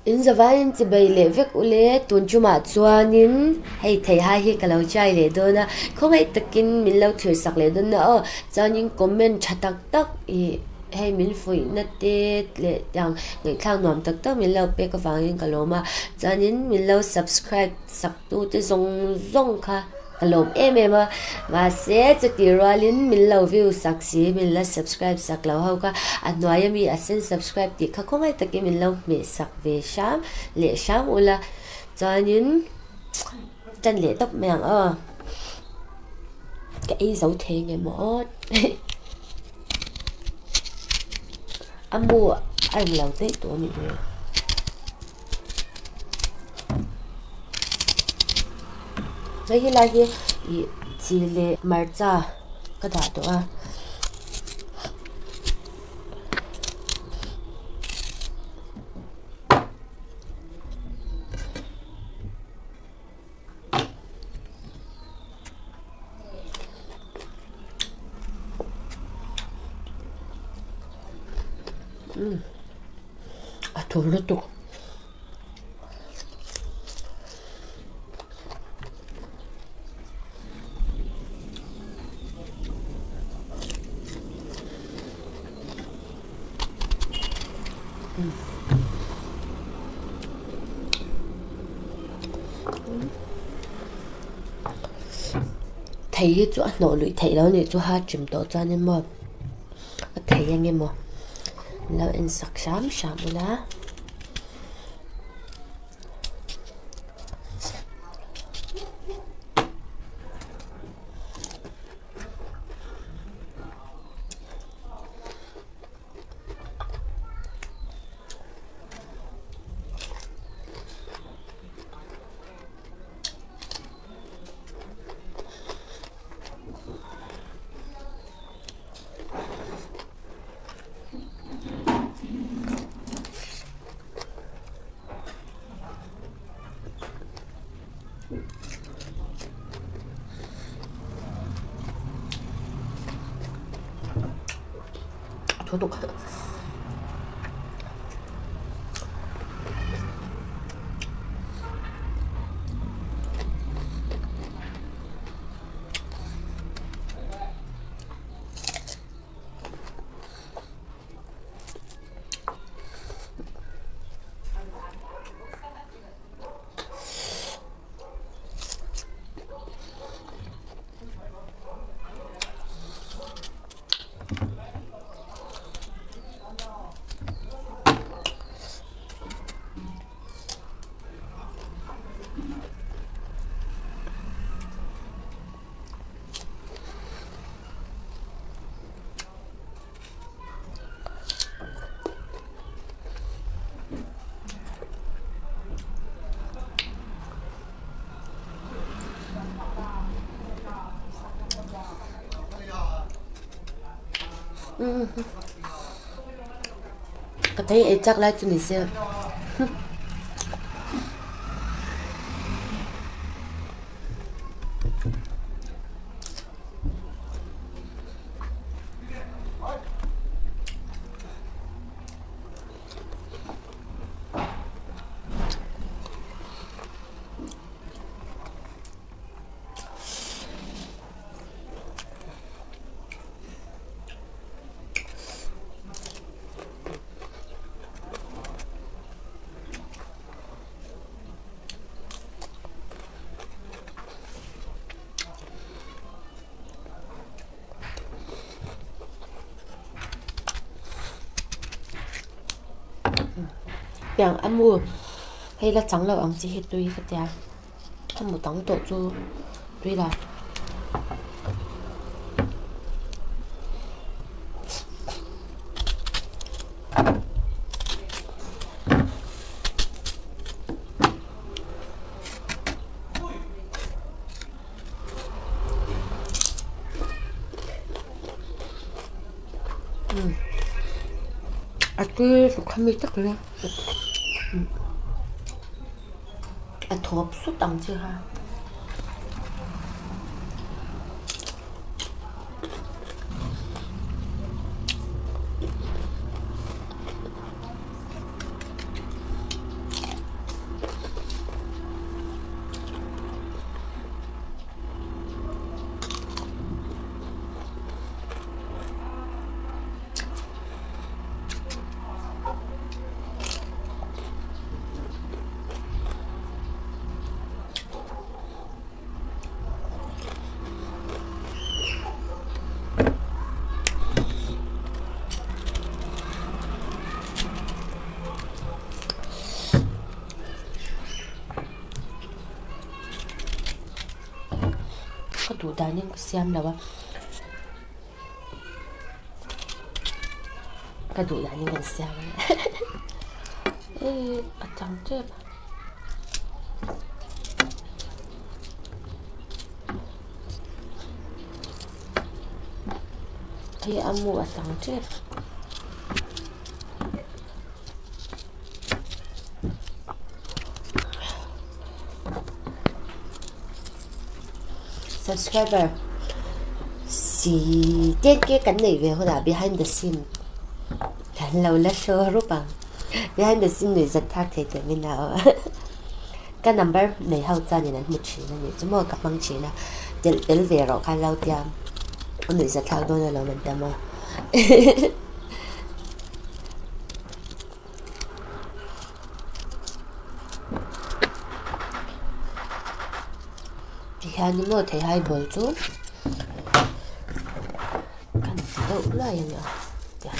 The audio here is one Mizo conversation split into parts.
In zavaiin chibei leh vek ule, tun tumah chuanin hei theihai hi ka lo chai leh dawn a, khawngaih takin min lo thlir sak leh dawn a aw, chuanin comment tha tak tak ih hei min fuihna te leh tiang ngaihthlak nuam tak tak min lo pek avangin ka lawm a, chuanin min lo subscribe sak tute zawng zawng kha. Ka lawm em em a, mahse chutih rualin min lo view sak si, min la subscribe sak lo ho kha a hnuai ami a sen subscribe tih kha khawngaih takin min lo hmeh sak ve hram leh hram ula chuanin tan leh tawp mai ang aw, ka ei zo thei nge maw aw a mu a rawn lo daih tawh a nih hmel. Hei helai hi ih chi leh hmarcha ka dah tawh a. A thur lutuk. Thei hi chu a hnawh luih theih loh a nih chu ha chim tawh chuan maw a thei ang emaw lo en sak hram hram ula. Ka thei ei chak lai chu ni se. Piang a mu hei la chang lo ang chi hi tui ka tia a mu dang tawh chu tui la. A tui khami tak mai a a thawp sut ang chi kha. duh danin ka siam lo a ka duh danin kan siam a hei a tang tep a. Hei a mu a tang tep. Subscriber si ten ke kan neih ve hunah behind the scene kan lo la show rup ang behind the scene nuih zat thak thei teh min au a ka number nei ho chuanin an hmu thin a nih chu maw ka hmang thin a telh tel ve rawh kha lo tia a nuih zat thlak dawn alawm an tam a. Tihian ni maw theihai ball chu kan ti deuh luai a nia tihian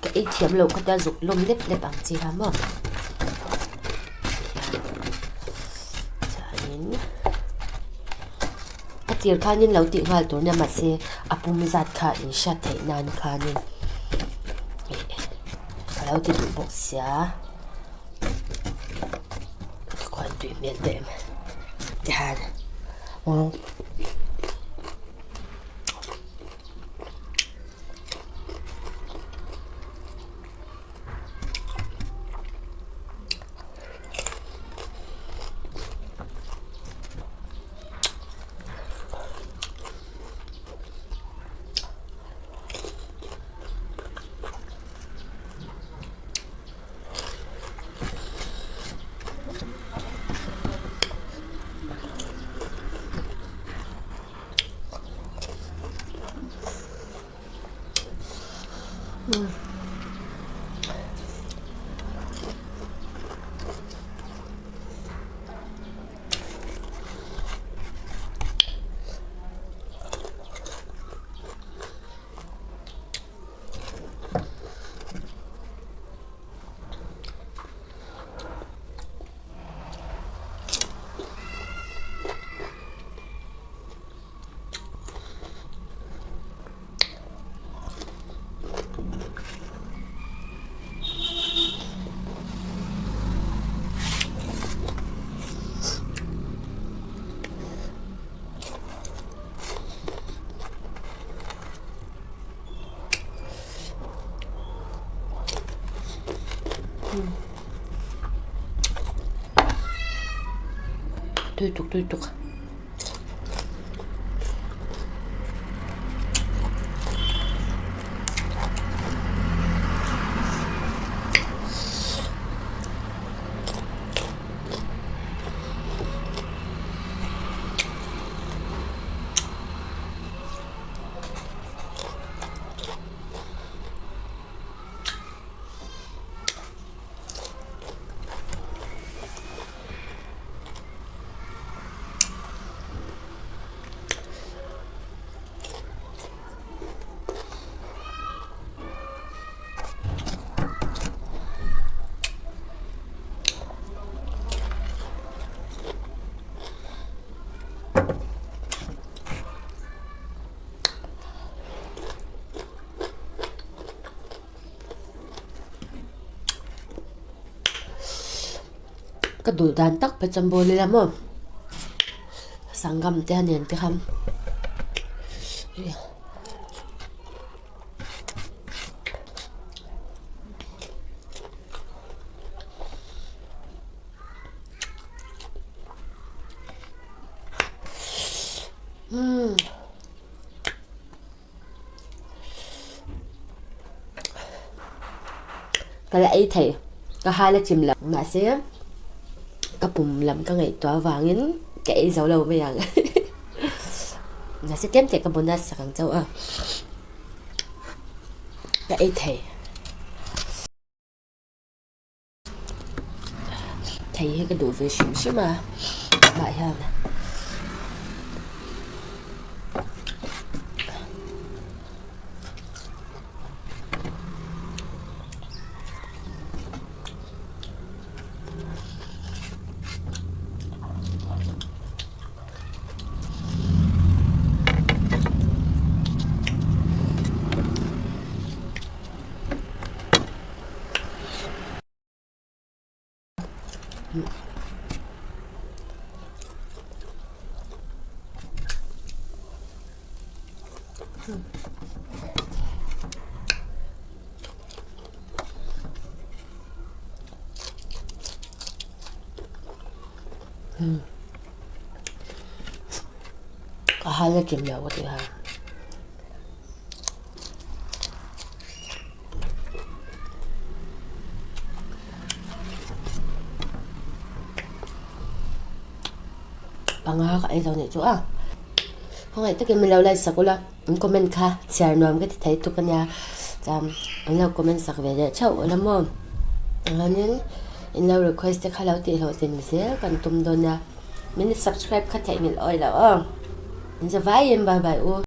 ka ei thiam loh kha tia zuk lawm lep lep ang chi kha maw tihian chuanin a tir khanin lo tih nghal tur nia mahse a pum zat kha in hriat theih nan khanin ih ka lo ti duh bawk sia khuan tui hmel teh em tihian aw. Tui tuk tui tuk. Ka duh dan tak pe chuan ball ila maw sangam te a nen te khan umm. Ka la ei thei, ka hal a chim lo. Mahse, ka pum lam ka ngaihtuah avangin ka ei zo lo mai ang. Mahse tlem teh ka bonus sak ang chauh a, ka ei thei. Thei hi ka duh ve hrim hrim a mah hian Ka hal a kim lo ka ti a. Panga ka ei lo nih chu a. Khawngaih takin min lo like sak ula in comment kha chhiar nuam ka ti thei tuk a nia chuan an lo comment sak ve leh theuh ula maw chuanin in lo request te kha lo tih hlawhtlin zel kan tum dawn nia min subscribe kha theihnghilh awih loh aw in zavaiin bye bye u.